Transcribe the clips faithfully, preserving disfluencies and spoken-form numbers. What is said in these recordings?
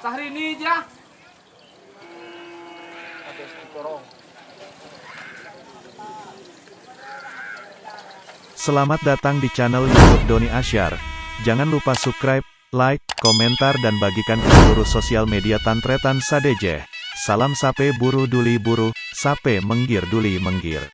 Syahrini, Jah. Selamat datang di channel YouTube Doni Asyar. Jangan lupa subscribe, like, komentar, dan bagikan ke seluruh sosial media tan-tarètan sadhâjâ. Salam sapè buru duli buru, sapè mèngghir duli mèngghir.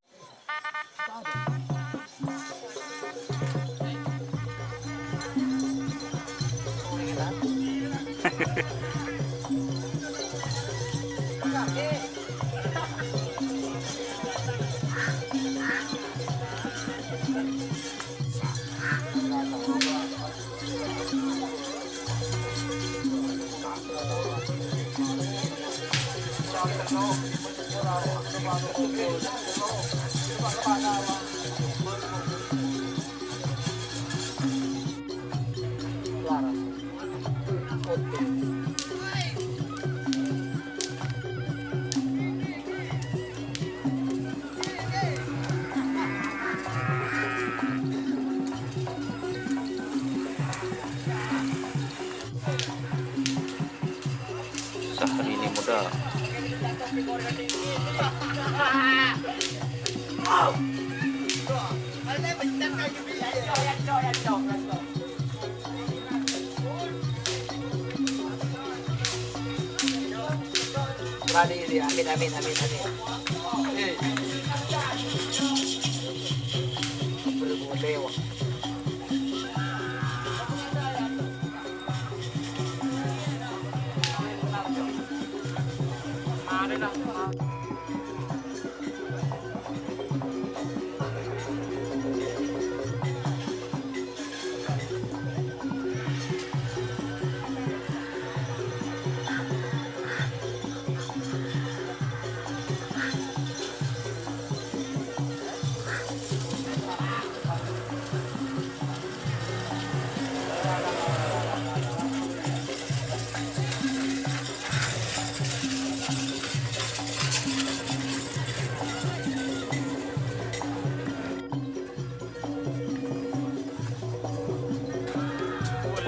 Susah ini modal. Amin, amin, amin, amin. Eh. Bergulai, wah.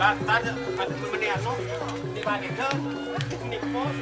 Lantar ada temennya anu, di balik ke, di pos.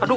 Aduh.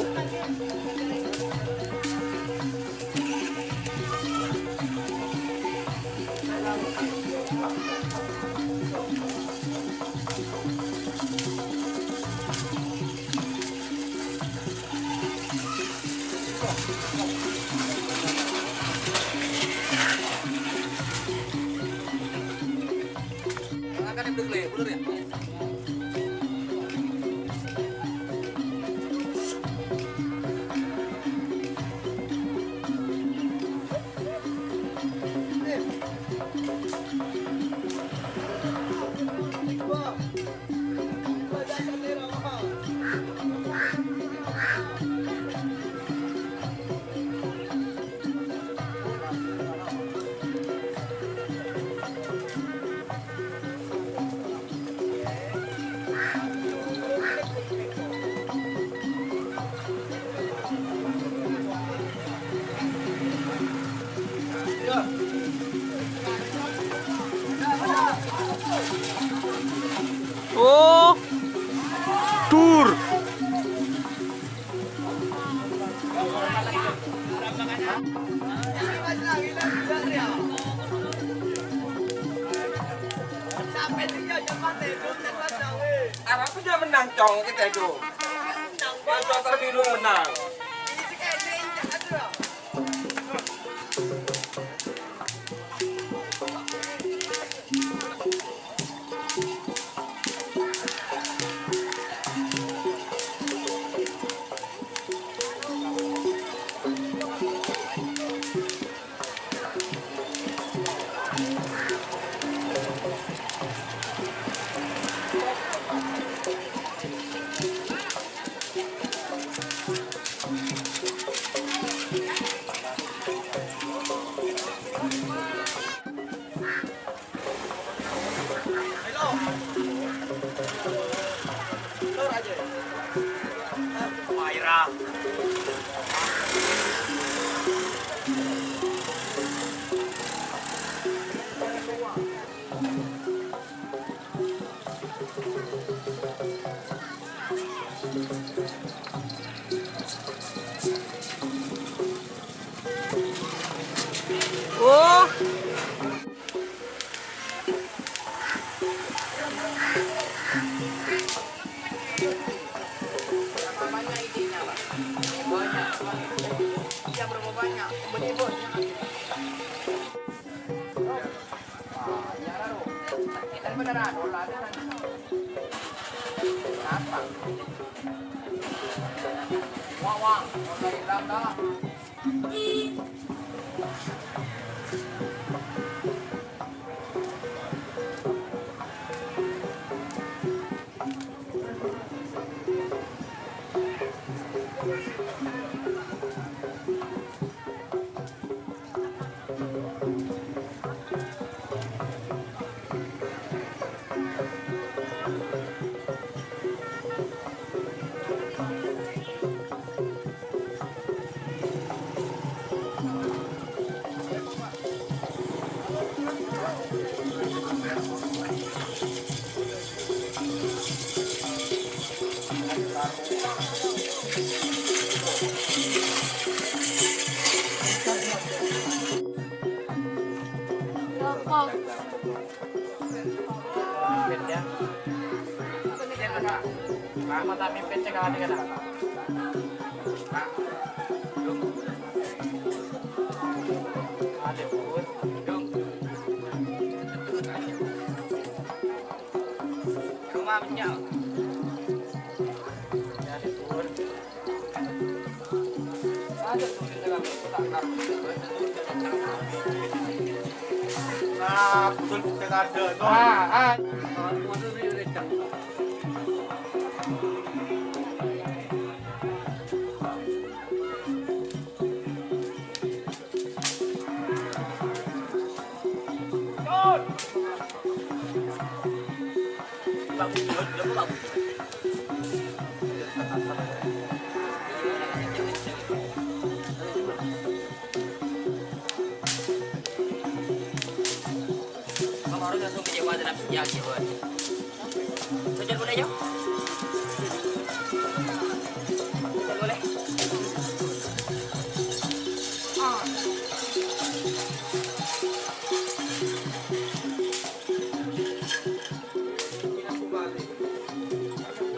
Oh, dur. Arapa jâ' mennang, Cong, kita itu. Cong terbiru mennang. Oh. Mimpin, ya. Rahmat mimpin cek ada kata. Dung. Ada pun. Dung. Rumah menjal. Ada pun. Bang Orun langsung kecewa dengan penjahat, ya, Bun. Bocor boleh, yuk? Bocor boleh? Ah.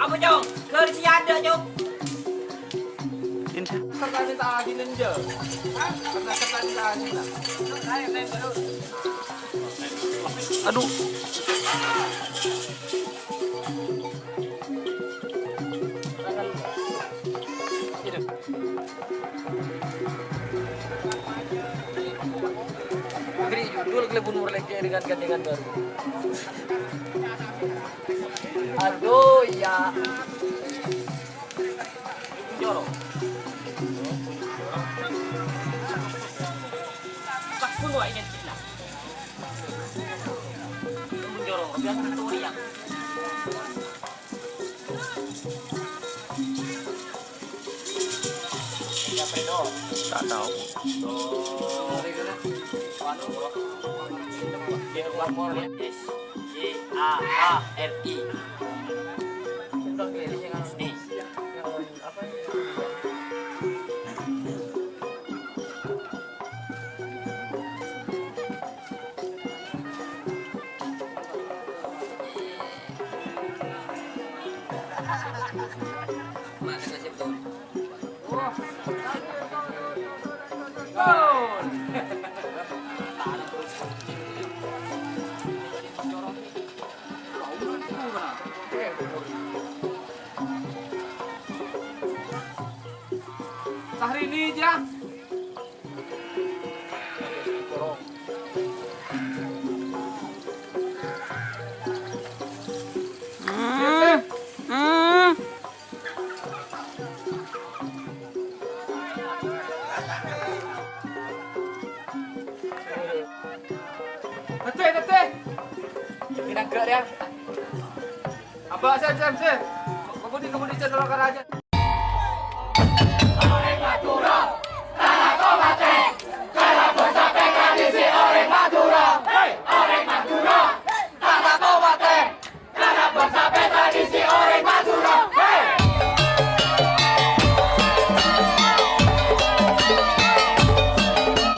Apa, Cong? Kerja ada, Cong. Insya Aduh. Beri judul Kalèbun Morlèkè dengan gandengan baru. Aduh, ya. Jorok. Pas pun wa identikna. Jorok, biasa tuh ya. Siapa itu? Tak tahu. Oh, anu, dia luar mor ya. S Y A H R I. Nih. Syahrini, Jang. Hmm, hmm. Teteh, teteh. Ini nangka dia. Abah, sen, sen, sen. Kebudi, kebudi, sen, tolong karaja.